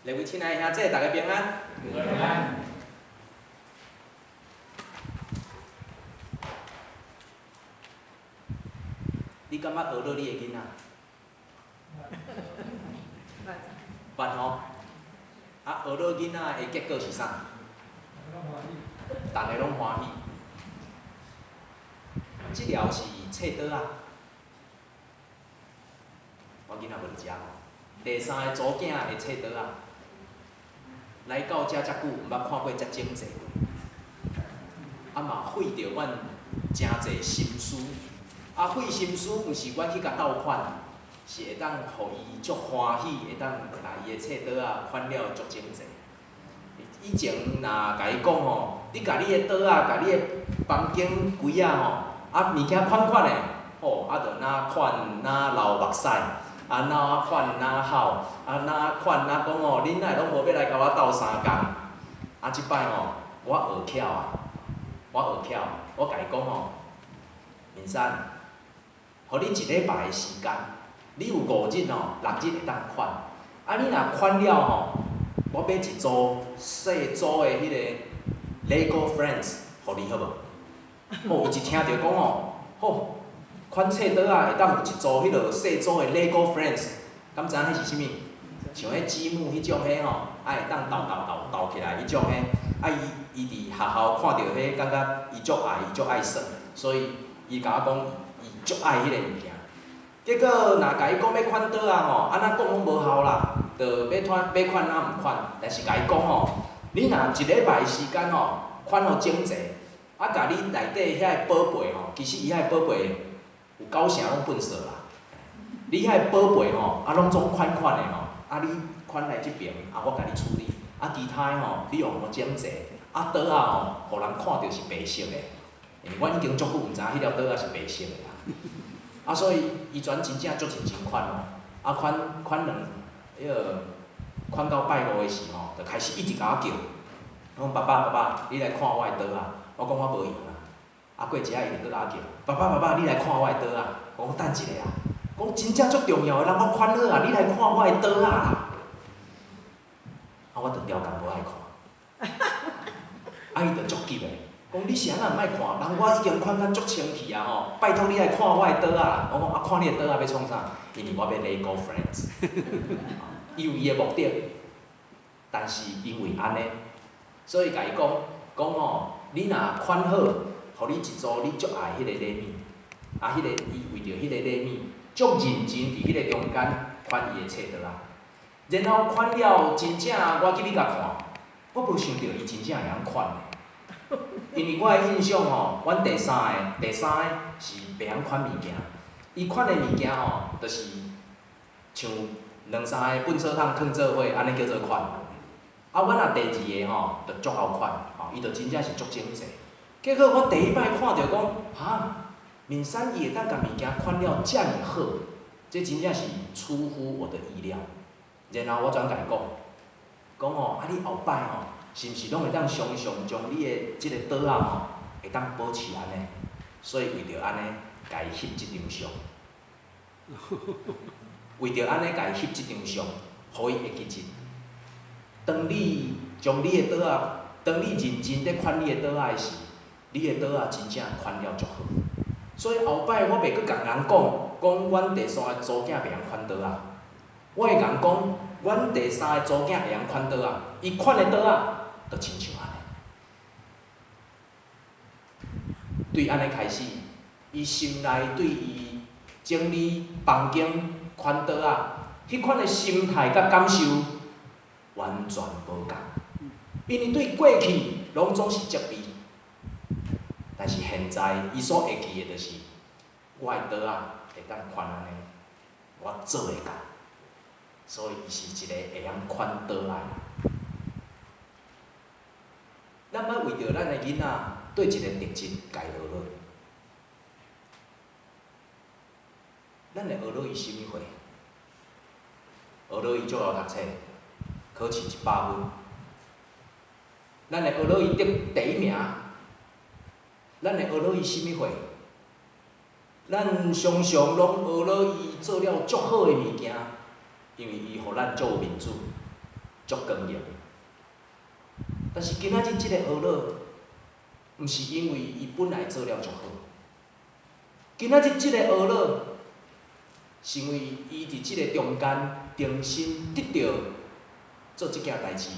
各位親愛的兄弟，大家平安。平安。你敢捌學落你的囡仔？捌吼。啊，學落囡仔的結果是啥？逐个攏歡喜。這條是冊刀仔。我囡仔無佇遮吼。第三个查某囝的冊刀仔，來到遮遮久，毋捌看過遮整齊過。啊嘛費著阮誠濟心思。啊，費心思毋是阮去共鬥款，是會當予伊足歡喜，會當共伊的冊刀仔款了足整齊。以前若共伊講吼，你共你的刀仔，共你的房間櫃仔吼，啊物件款款的，吼，啊就哪款哪流目屎，啊哪款哪吼，啊哪款哪講吼，恁哪會攏無欲來共我鬥相共？啊，這擺吼，我學巧啊，我學巧，我共伊講吼，明山，予你一禮拜的時間，你有五日吼，六日會當款。啊，你若款了吼，我買一組細組的彼个 Lego Friends，予你好無？吼，伊一聽著講吼，吼，款冊刀仔會當有一組彼落細組的 Lego Friends，敢知影彼是啥物？像彼積木彼種彼吼，啊會當鬥鬥鬥鬥起來彼種彼，啊伊伊佇學校看著彼，感覺伊足愛，伊足愛耍，所以伊共我講，伊足愛彼個物件。結果若共伊講欲款刀仔吼，按怎講攏無效啦，就欲款欲款仔毋款，但是共伊講吼，你若一禮拜時間吼，款予整齊，啊，共你內底遐个寶貝吼，其實伊遐個寶貝有九成攏糞埽啦。你遐个寶貝吼，啊，攏總款款的吼，啊，你款來這爿，啊，我共你處理。啊，其他的吼，你予予整齊，啊，刀仔吼，予人看著是白色的，因為阮已經足久毋知影彼條刀仔是白色的啦。啊，所以伊全真正足認真款哦，啊，款款兩，彼个款到拜五的時吼，就開始一直共我叫，講爸爸爸爸，你來看我的刀仔，我講我無閒啊。啊，過一下伊就閣共我叫，爸爸爸爸，你來看我的刀仔，我講等一下啊，講真正足重要的人我款好啊，你來看我的刀仔啦。啊，我就刁工無愛看，啊，伊就足急的。講你是按怎毋愛看？人我已經款甲足清氣啊吼！拜託你來看我的刀仔啦！我講啊，看你的刀仔欲創啥？因為我欲 Lego Friends，伊有伊的目的，但是因為按呢，所以共伊講講吼，你若款好，予你一組你足愛彼個禮物，啊，彼個伊為著彼個禮物，足認真佇彼個中間款伊的冊刀仔，然後款了真正我去你共看，我無想著伊真正會曉款的。因為我的印象吼，阮第三个，第三个是袂曉款物件。伊款的物件吼，就是像兩三个糞埽桶囥做伙，按呢叫做款。啊，阮若第二个吼，就足姣款，吼，伊就真正是足整齊。結果我第一擺看著講，哈，明山伊會當共物件款了遮爾好，這真正是出乎我的意料。然後我轉共伊講，講吼，啊你後擺吼。是毋是攏會當常常將你的這個刀仔吼，會當保持按呢？所以為著按呢，共伊翕這張相。為著按呢，共伊翕這張相，予伊會記得。當你將你的刀仔，當你認真佇款你的刀仔的時，你的刀仔真正款了足好。所以後擺我袂閣共人講，講阮第三个查某囝袂曉款刀仔，我會共講，阮第三個查某囝會曉款刀仔，伊款的刀仔。就親像按呢，對按呢開始，伊心內對伊整理房間款刀仔，彼款的心態佮感受完全無仝。因為對過去攏總是責備，但是現在伊所會記的就是，我的刀仔會當款按呢，我做會到，所以伊是一个會曉款刀仔的人。咱捌為著咱的囡仔對一个特質共伊學落，咱會學落伊啥物貨？學落伊足𠢕讀冊，考試100分。咱會學落伊得第一名。咱會學落伊啥物貨？咱常常攏學落伊做了足好的物件，因為伊予咱足有面子，足足光榮。但是今仔日這个呵咾，毋是因為伊本來做了足好。今仔日這個呵咾，是因為伊佇這个中間重新得著做這件代誌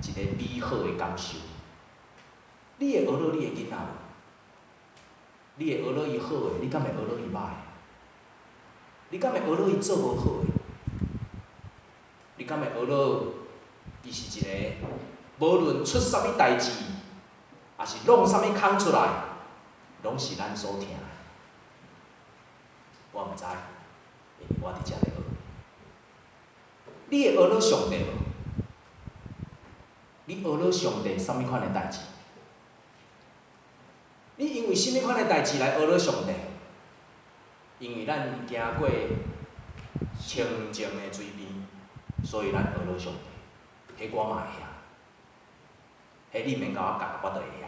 一个美好的感受。你會呵咾你的囡仔無？你會呵咾伊好的，你敢會呵咾伊歹的？你敢會呵咾伊做無好的？你敢會呵咾伊是一個無論出啥物代誌，抑是弄啥物空出來，攏是咱所疼的。我毋知，因為我佇遮咧學。你會呵咾上帝無？你呵咾上帝啥物款的代誌？你因為啥物款的代誌來呵咾上帝？因為咱行過清靜的水邊，所以咱呵咾上帝。彼我嘛會曉，彼你毋免共我教，我就會曉。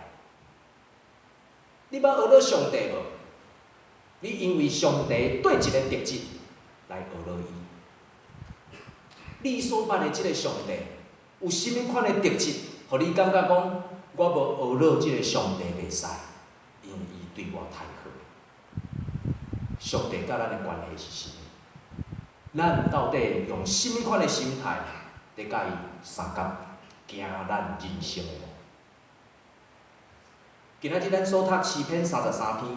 你捌呵咾上帝無？你因為上帝對一个特質來呵咾伊。你所捌的這个上帝有啥物款的特質，予你感覺講我無呵咾這个上帝袂使，因為伊對我太好。上帝佮咱的關係是啥物？咱到底用啥物款的心態佇佮伊相共行咱人生的路？今仔日咱所讀詩篇三十三篇，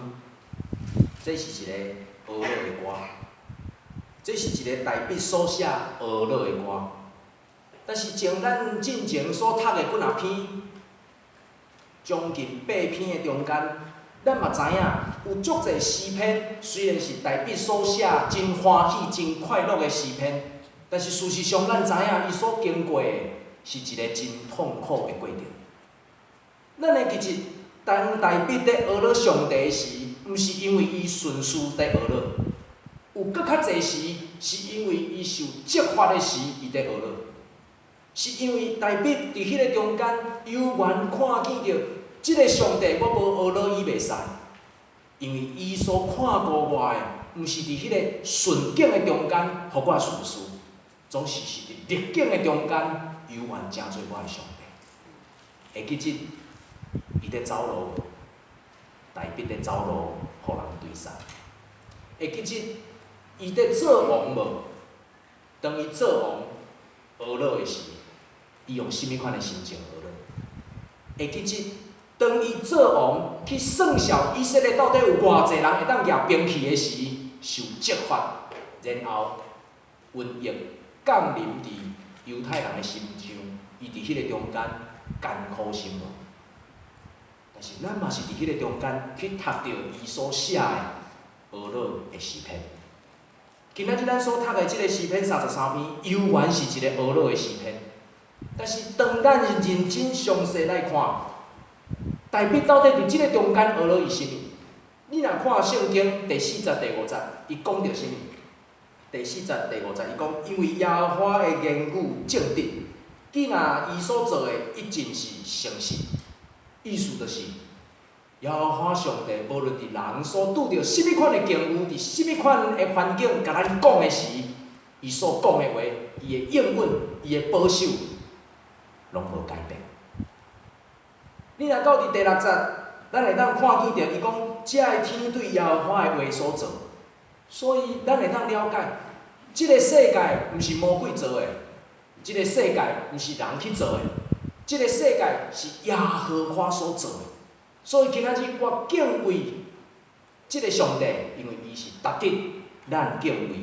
這是一個呵咾的歌，這是一個大衛所寫呵咾的歌。但是從咱進前所讀的幾若篇，將近八篇的中間，咱嘛知影有足濟詩篇，雖然是大衛所寫真歡喜、真快樂的詩篇，但是事實上咱知影伊所經過的是一个真痛苦的過程。咱會記得，當大衛佇呵咾上帝時，毋是因為伊順序佇呵咾，有閣較濟時是因為伊受責罰的時，伊佇呵咾，是因為大衛佇彼个中間猶原看見著這个上帝，我無呵咾伊袂使，因為伊所看顧我的，毋是佇彼个順境的中間，予我順遂，總是佇逆境的中間，猶原成做我的上帝。會記得伊佇走路，大衛佇走路，予人追殺。會記得伊佇做王無？當伊做王呵咾的時，伊用啥物款的心情呵咾？會記得當伊做王去算數以色列到底有偌濟人會當舉兵器的時，受責罰，然後瘟疫降臨佇猶太人的身上，伊佇彼个中間艱苦生活。但是咱嘛是佇彼个中間去讀著伊所寫的呵咾的詩篇。今仔日咱所讀的這个詩篇三十三篇，猶原是一个呵咾的詩篇。但是當咱認真詳細來看，大衛到底佇這个中間呵咾伊啥物？你若看聖經第四節、第五節，伊講著啥物？第四節、第五節，伊講，因為耶和華的言語正直，既若伊所做的一定是誠實。意思就是，耶和華上帝無論佇人所拄著啥物款的境遇，佇啥物款的環境，共咱講的時，伊所講的話，伊的應允，伊的保守，攏無改變。你若到佇第六節，咱會當看見著伊講，這个天對耶和華的話所造，所以咱會當了解，這个世界毋是魔鬼造的，這个世界毋是人去造的，這个世界是耶和華所造的。所以今仔日我敬畏這个上帝，因為伊是值得咱敬畏。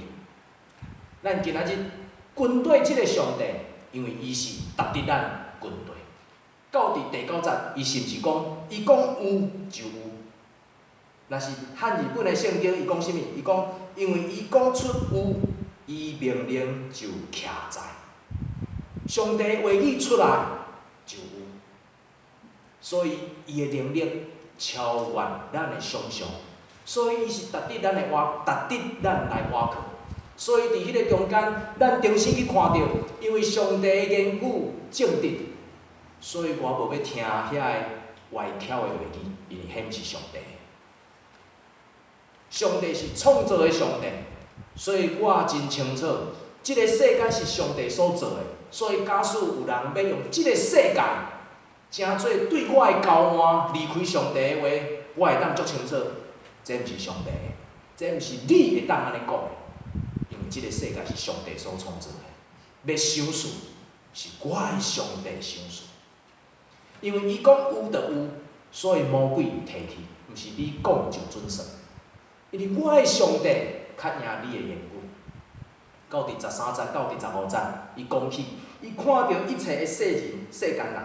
咱今仔日跟綴這个上帝，因為伊是值得咱跟綴。到佇第九節，伊是毋是講，伊講有就有？若是漢字本的聖經，伊講啥物？伊講，因為伊講出有，伊命令就徛在。上帝話語出來就有，所以伊的能力超越咱的想象，所以伊是值得咱的倚，值得咱來倚靠。所以佇彼个中間，咱重新去看著，因為上帝的言語正直，所以我無欲聽遐个歪巧的話語，因為彼毋是上帝。上帝是創造的上帝，所以我真清楚，這个世界是上帝所造的，所以假使有人欲用這个世界，成做對我的交換，離開上帝的話，我會當足清楚，這毋是上帝的，這毋是你會當按呢講的，因為這个世界是上帝所創造的，欲賞賜是我的上帝賞賜，因為伊講有就有，所以魔鬼提去，毋是你講就準算，因為我的上帝較贏你的言語。到佇13節到佇15節，伊講起，伊看著一切的世人、世間人，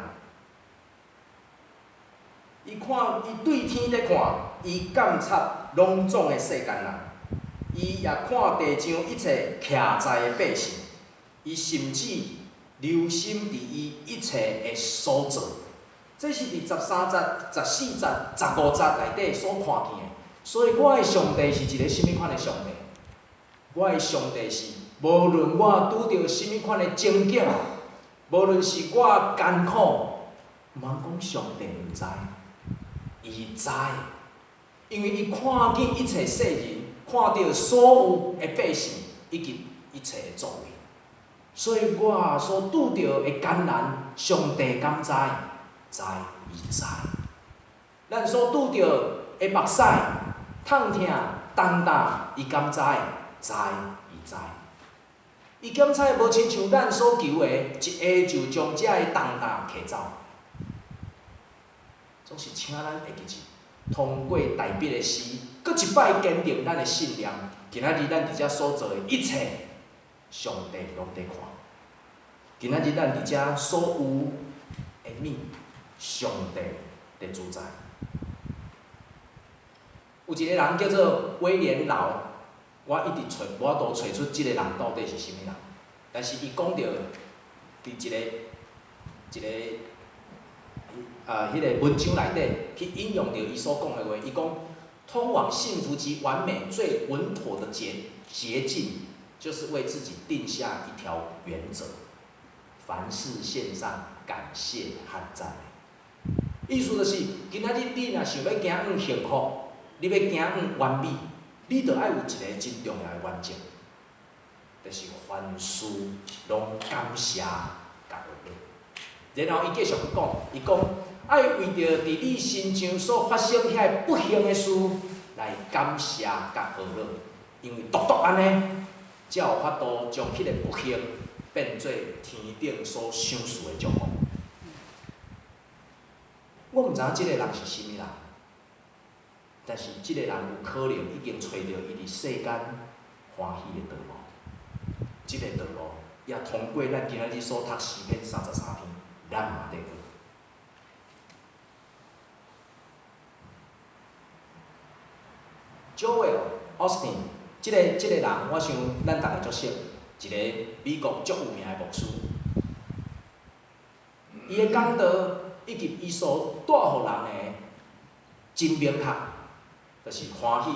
伊看伊對天咧看，伊監察攏總的世間人，伊也看地上一切徛在的百姓，伊甚至留心佇伊一切的所做。這是佇13節、14節、15節內底所看見的。所以，我的上帝是一个啥物款的上帝？我的上帝是，無論我拄著啥物款的情景，無論是我艱苦，毋通講上帝毋知，伊知，因為伊看見一切世人，看著所有的百姓以及一切的作為，所以我所拄著的艱難，上帝敢知？知，伊知。咱所拄著的目屎、痛疼、重擔，伊敢知？知，伊知。伊檢採無親像咱所求的，一下就將這个重擔提走。總是請咱會記住，通過大衛的詩，閣一擺堅定咱的信念。今仔日咱佇遮所做的一切，上帝攏佇看。今仔日咱佇遮所有的物，上帝佇主宰。有一个人叫做威廉勞，我一直揣無法度揣出這个人到底是啥物人，但是伊講著佇一個一個彼个文章內底去引用著伊所講的話，伊講：通往幸福及完美最穩妥的捷徑，就是為自己定下一條原則，凡事獻上感謝和讚美。意思就是，今仔日你若想欲行向幸福，你欲行向完美，你著愛有一个真重要的原則，就是凡事攏感謝佮學。然後伊繼續講，伊講愛為著佇你身上所發生遐个不幸的事來感謝佮呵咾，因為獨獨按呢，才有法度將彼个不幸變做天頂所賞賜的祝福。我毋知影這个人是啥物人，但是這个人有可能已經揣著伊佇世間歡喜的道路。這個道路也通過咱今仔日所讀詩篇33篇，咱嘛佇學。Joel Osteen，這个人，我想咱逐个足熟，一個美國足有名的牧師。伊的講道以及伊所帶予人的真明確，就是歡喜、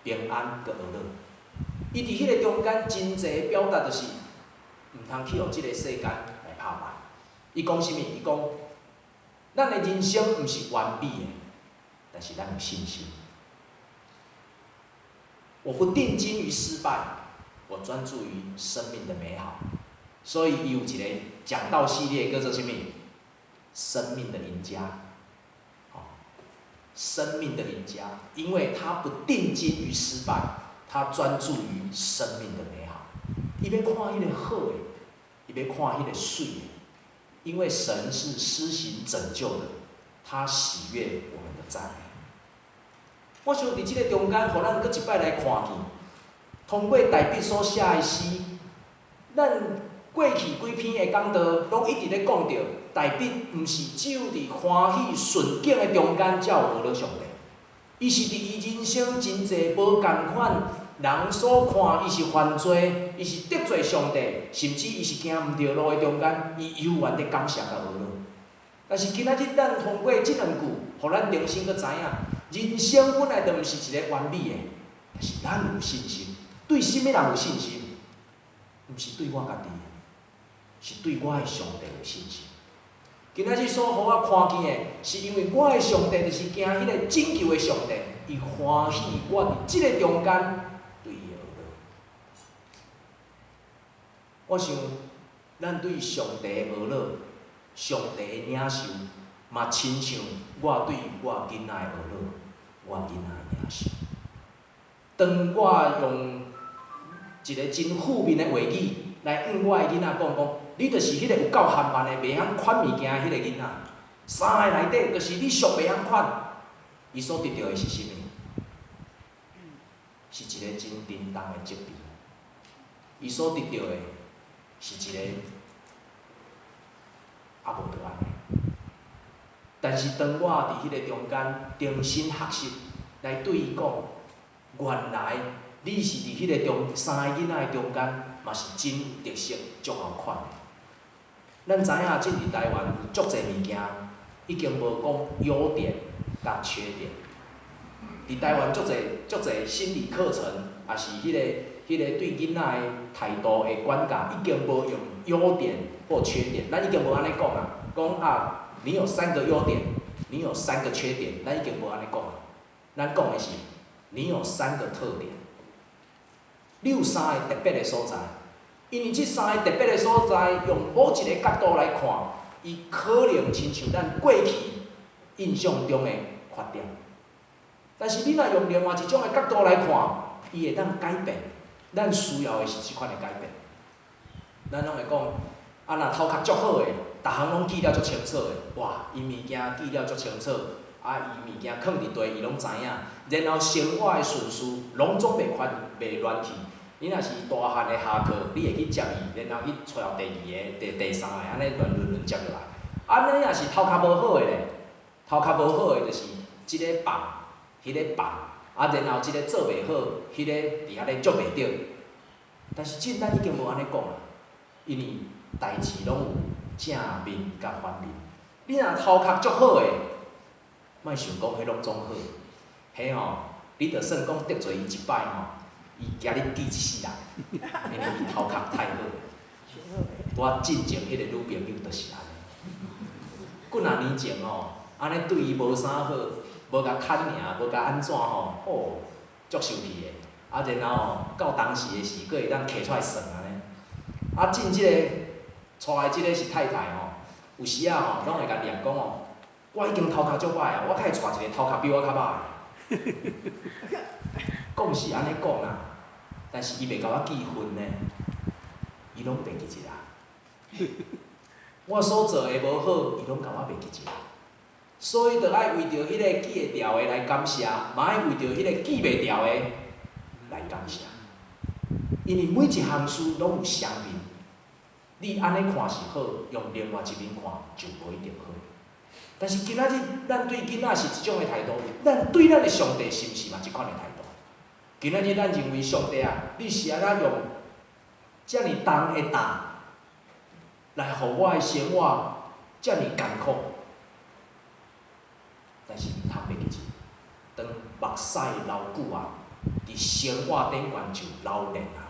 平安佮呵咾。伊佇彼个中間真濟表達，就是毋通去予這个世間來拍敗。伊講啥物？伊講，咱的人生毋是完美的，但是咱有信心。我不定睛於失敗，我專注於生命的美好。所以伊有一個講道系列叫做啥物？生命的贏家。生命的贏家，因為他不定睛於失敗，他專注於生命的美好。伊欲看彼个好的，伊欲看彼个媠的，因為神是施行拯救的，他喜悅我們的讚美。我想佇這个中間，予咱閣一擺來看見，通過大衛所寫的詩，咱過去幾篇的講道，攏一直咧講著，大衛毋是只有佇歡喜順境的中間才有呵咾上帝，伊是佇伊人生真濟無仝款，人所看伊是犯罪，伊是得罪上帝，甚至伊是行毋著路的中間，伊猶原佇感謝佮呵咾。但是今仔日咱通過這兩句，予咱重新閣知影，人生本來就毋是一个完美的，但是咱有信心，對啥物人有信心？毋是對我家己的，是對我的上帝有信心。今仔日所予我看見的，是因為我的上帝就是行彼个拯救的上帝，伊歡喜我佇這个中間對伊的呵咾。我想，咱對上帝的呵咾，上帝的領受，嘛親像我對我囡仔的呵咾，我囡仔的領受。當我用一个真負面的話語來向我的囡仔講講，你就是彼个有夠含慢的，袂曉款物件的彼个囡仔。三个內底，就是你上袂曉款，伊所得著的是啥物？是一个真沉重的責備。伊所得著的是一個啊，無就按呢。但是當我佇彼个中間重新學習，來對伊講，原來你是佇彼个中三个囡仔的中間，嘛是真有特色、足僥款的。咱知影，這佇台灣有足濟物件，已經無講優點佮缺點。佇台灣足濟足濟心理課程，抑是彼个對囡仔的態度的管教，已經無用優點或缺點，咱已經無按呢講啊。講啊，你有三個優點，你有三個缺點，咱已經無按呢講啊。咱講的是，你有三個特點，你有三个特別的所在，因為這三个特別的所在，用某一个角度來看，伊可能親像咱過去印象中的缺點。但是你若用另外一種的角度來看，伊會當改變。咱需要的是這款的改變。咱攏會講，啊，若頭殼足好的，逐項攏記了足清楚的，哇，伊物件記了足清楚，啊，伊物件囥佇佗，伊攏知影。然後生活的順序攏總袂亂袂亂去。你若是大漢的下課，你會去接伊，然後去揣第二个、第三个，按呢亂輪輪接落來。按呢若是頭殼無好的咧，頭殼無好的就是這个放，彼个放，啊，然後這个做袂好，彼个佇遐咧足袂著。但是這咱已經無按呢講啊，因為代誌攏有正面佮反面。你若頭殼足好的，莫想講彼攏總好，彼吼，你著算講得罪伊一擺吼，伊驚你記一世人，因為伊頭殼太好。我進前彼個女朋友就是按呢，幾若年前吼，按呢對伊無啥好，無共牽爾，無共按怎吼，哦，足生氣的。啊，然後吼，到當時的時，閣會當揢出來算按呢。啊，進這個娶來這个是太太吼，有時仔吼，攏會共念講哦，我已經頭殼足歹啊，我較會娶一个頭殼比我較歹的。講是按呢講啦，但是伊袂共我記恨呢，伊攏袂記得啊。我所做的無好，伊攏共我袂記得。所以，著愛為著彼个記會牢的來感謝，嘛愛為著彼个記袂牢的來感謝。因為每一項事攏有雙面，你按呢看是好，用另外一面看就無一定好。但是今仔日，咱對囡仔是這種的態度，咱對咱的上帝是毋是嘛這款的態度？今仔日咱認為上帝啊，你是按怎用遮爾重的擔來予我的生活遮爾艱苦？但是毋通袂記得，當目屎流久啊，佇生活頂懸就流連啊。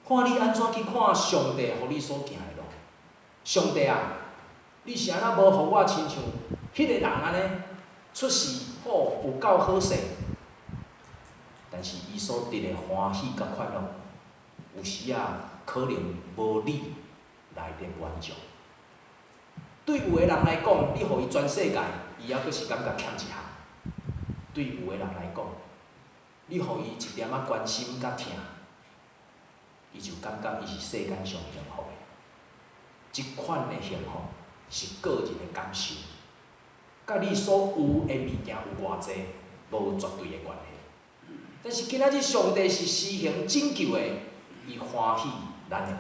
看你按怎去看上帝予你所行的路。上帝啊，你是按怎無予我親像彼個人按呢出世好有夠好勢，但是伊所得的歡喜佮快樂，有時仔可能無你來得滿足。對有的人來講，你予伊全世界，伊猶閣是感覺欠一項。對有的人來講，你予伊一點仔關心佮疼，伊就感覺伊是世間上幸福的。這款的幸福是個人的感受，佮你所有的物件有偌濟，無絕對的關係。但是今仔日上帝是施行拯救的，伊歡喜咱的呵咾。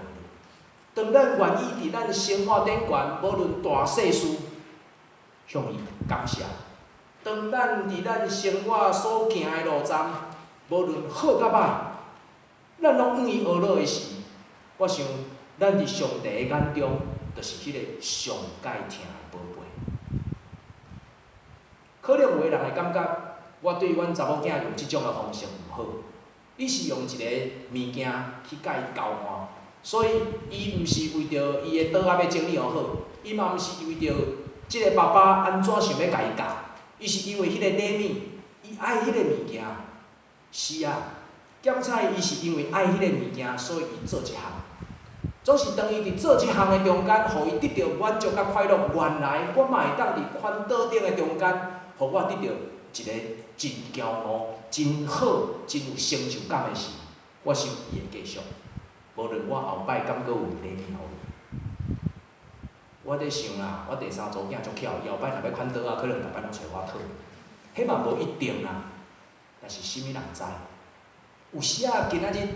當咱願意佇咱生活頂懸，無論大細事，向伊感謝。當咱佇咱生活所行的路程，無論好佮歹，咱攏向伊呵咾的時，我想咱佇上帝的眼中，就是彼個上蓋疼的寶貝。可能有的人會感覺，我對阮查某囝用這種的方式毋好，你是用一个物件去共伊交換，所以伊毋是為著伊的桌仔欲整理予好，伊嘛毋是為著這个爸爸按怎想欲共伊教，伊是因為彼个禮物，伊愛彼个物件。是啊，檢採伊是因為愛彼个物件，所以伊做這項。總是當伊佇做這項的中間，予伊得著滿足佮快樂。原來我嘛會當佇寬桌頂的中間，予我得著一个真驕傲、真好、真有成就感的事。我想伊會繼續。無論我後擺敢閣有禮物予伊。我佇想啦，我第三查某囝足巧，伊後擺若欲款桌仔，可能逐擺攏揣我討。彼嘛無一定啦，但是啥物人知？有時仔今仔日，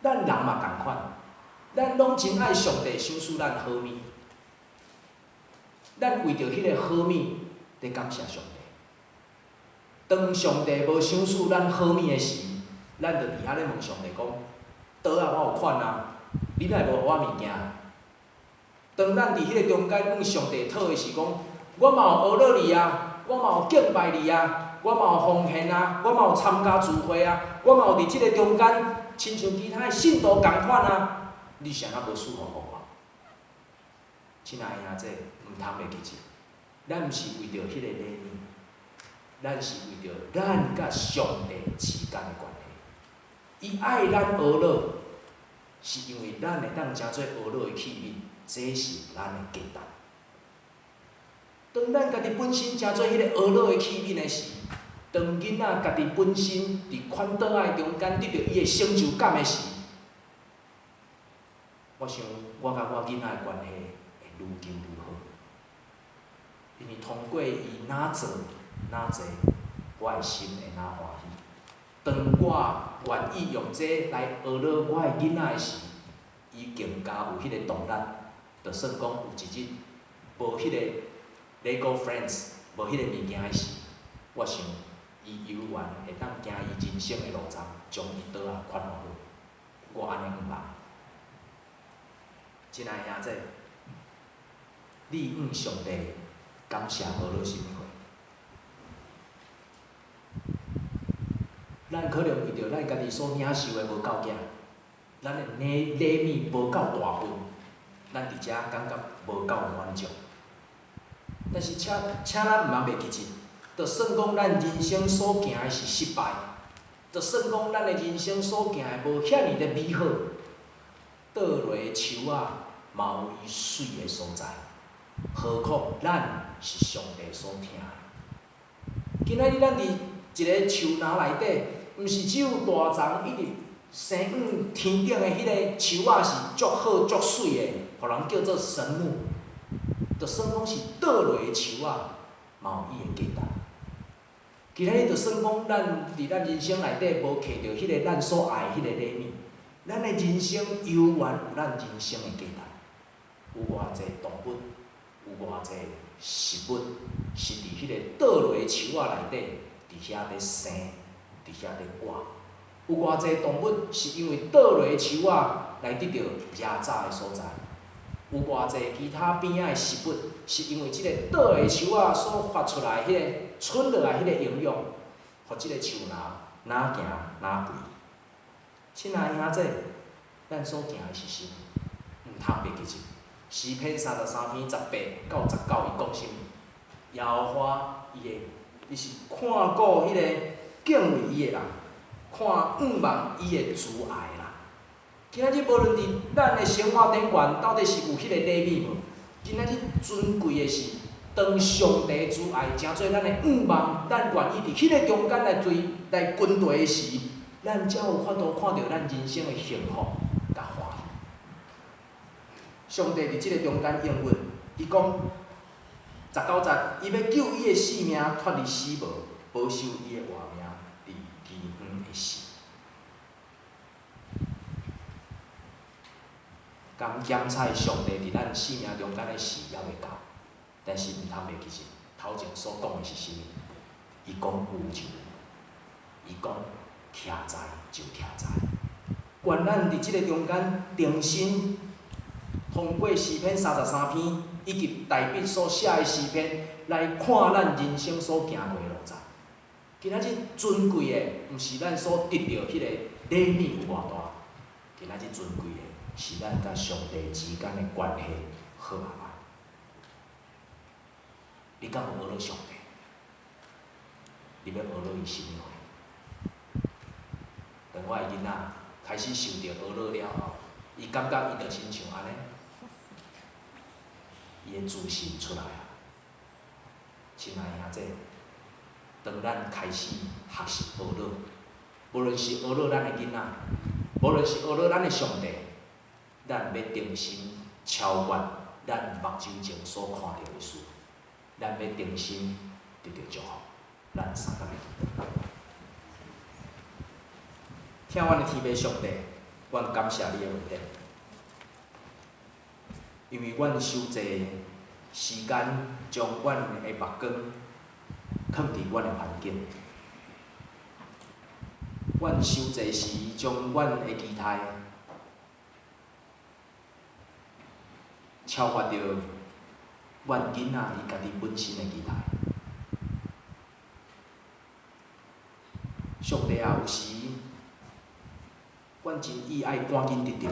咱人嘛仝款，咱攏真愛上帝賞賜咱好物，咱為著彼个好物佇感謝上帝。當上帝無賞賜咱好物的時，咱就佇遐咧問上帝講：桌仔我有款啊，你哪會無予我物件？當咱佇彼个中間向上帝討的時，講我嘛有學樂你啊，我嘛有敬拜你啊，我嘛有奉獻啊，我嘛有參加聚會啊，我嘛有佇這个中間，親像其他的信徒仝款啊，你是按怎無賜福予我？親愛的兄弟，毋通袂記得，咱毋是為著彼个禮物，咱是為著咱佮上帝之間的關係。伊愛咱呵咾，是因為咱會當成做呵咾的器皿，這是咱的價值。當咱家己本身成做彼个呵咾的器皿的時，當囡仔家己本身佇款桌仔中間得著伊的成就感的時，我想我佮我囡仔的關係會愈經愈好，因為通過伊若做若濟，我的心會若歡喜。當我願意用這來呵咾我的囡仔的時，伊更加有彼个動力。就算講有一日無彼個 Lego Friends，無彼個物件的時，我想伊猶原會當行伊人生的路程，將伊桌仔款好。我按呢向望。親愛的兄弟，你向上帝感謝呵咾啥物貨？咱可能為著咱家己所領受的無夠額，咱的禮禮物無夠大份，咱佇遮感覺無夠滿足。但是請請咱毋通袂記得，就算講咱人生所行的是失敗，就算講咱的人生所行的無遐爾的美好，倒落的樹仔嘛有伊媠的所在，何況咱是上帝所疼的。今仔日咱佇一个樹林內底，毋是只有大叢一直生往天頂的彼个樹仔是足好足媠的，予人叫做神木。就算講是倒落的樹仔，嘛有伊的價值。今仔日就算講咱佇咱人生內底無摕著彼个咱所愛的彼個禮物，咱的人生猶原有咱人生的價值。有偌濟動物，有偌濟食物，是佇彼個倒落的樹仔內底，佇遐咧生，佇遐咧活。有偌濟動物是因為倒落的樹仔來得著食草的所在。有偌濟其他邊仔的食物，是因為這個倒的樹仔所發出來彼個吞落來彼個營養，予這个樹林若行若肥。親愛的兄弟，咱所行的是啥物？毋通袂記得。詩篇33篇18到19，伊講啥物？耶和華伊的，伊是看顧彼個敬畏伊的人，看向望伊的慈愛的人。今仔日無論佇咱的生活頂懸，到底是有彼個禮物無？今仔日尊貴的是，當上帝慈愛成做咱的向望，咱願意佇彼个中間來追、來跟隨的時，咱才有法度看著咱人生的幸福佮歡喜。上帝佇這个中間應允，伊講19節，伊欲救伊的性命脫離死亡，保守伊的活命佇饑荒的時。敢檢採上帝佇咱生命中間的事猶未到，但是毋通袂記得頭前所講的是啥物？伊講有就有，伊講徛在就徛在。願咱佇這个中間重新通過詩篇33篇以及大衛所寫的詩篇來看咱人生所行過的路程。今仔日尊貴的，毋是咱所得著彼个禮物有偌大，今仔日尊貴的是咱佮上帝之間的關係好啊歹？你敢有呵咾上帝？你欲呵咾伊啥物貨？當我的囡仔開始受著呵咾了後，伊感覺伊就親像按呢，伊的自信出來啊！親愛兄弟，當咱開始學習學樂，無論是學樂咱的囡仔，無論是學樂咱的上帝，咱欲重新超越咱目睭前所看著的事，咱欲重新得著祝福，咱相共來祈禱。疼阮的天父上帝，阮感謝你的恩典，因為阮傷濟時間將阮的目光囥佇阮的環境，阮傷濟時將阮的期待超越著阮囡仔伊家己本身的期待。上帝啊，有時阮真意愛趕緊得著，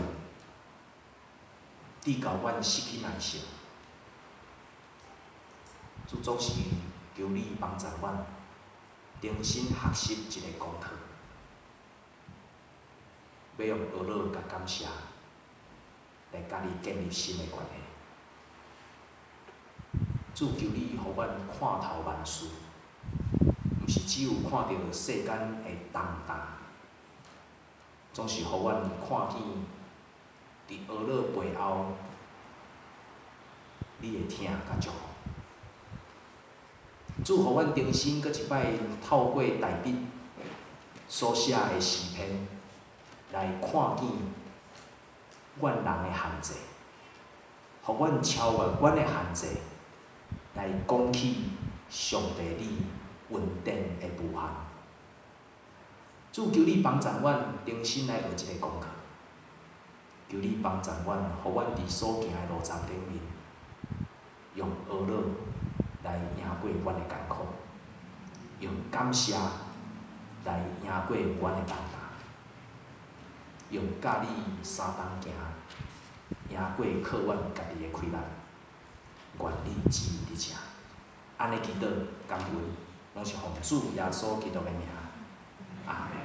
至到阮失去耐性。主總是求你幫助阮，重新學習一個功課，欲用學樂佮感謝來佮你建立新的關係。主求你予阮看透萬事，毋是只有看著世間的重擔，總是予阮看見佇學樂背後，你的疼佮祝福。主予阮重新閣一擺透過大衛所寫的詩篇，來看見阮人的限制，予阮超越阮的限制，來講起上帝你恩典的無限。主求你幫助阮重新來學這個功課，求你幫助阮，予阮佇所行的路程頂面，用學樂來贏過阮的艱苦，用感謝來贏過阮的重擔，用佮你相同行，贏過靠阮家己的氣力。願你旨意佇遮，按呢祈禱感恩，攏是奉主耶穌基督的名，阿門。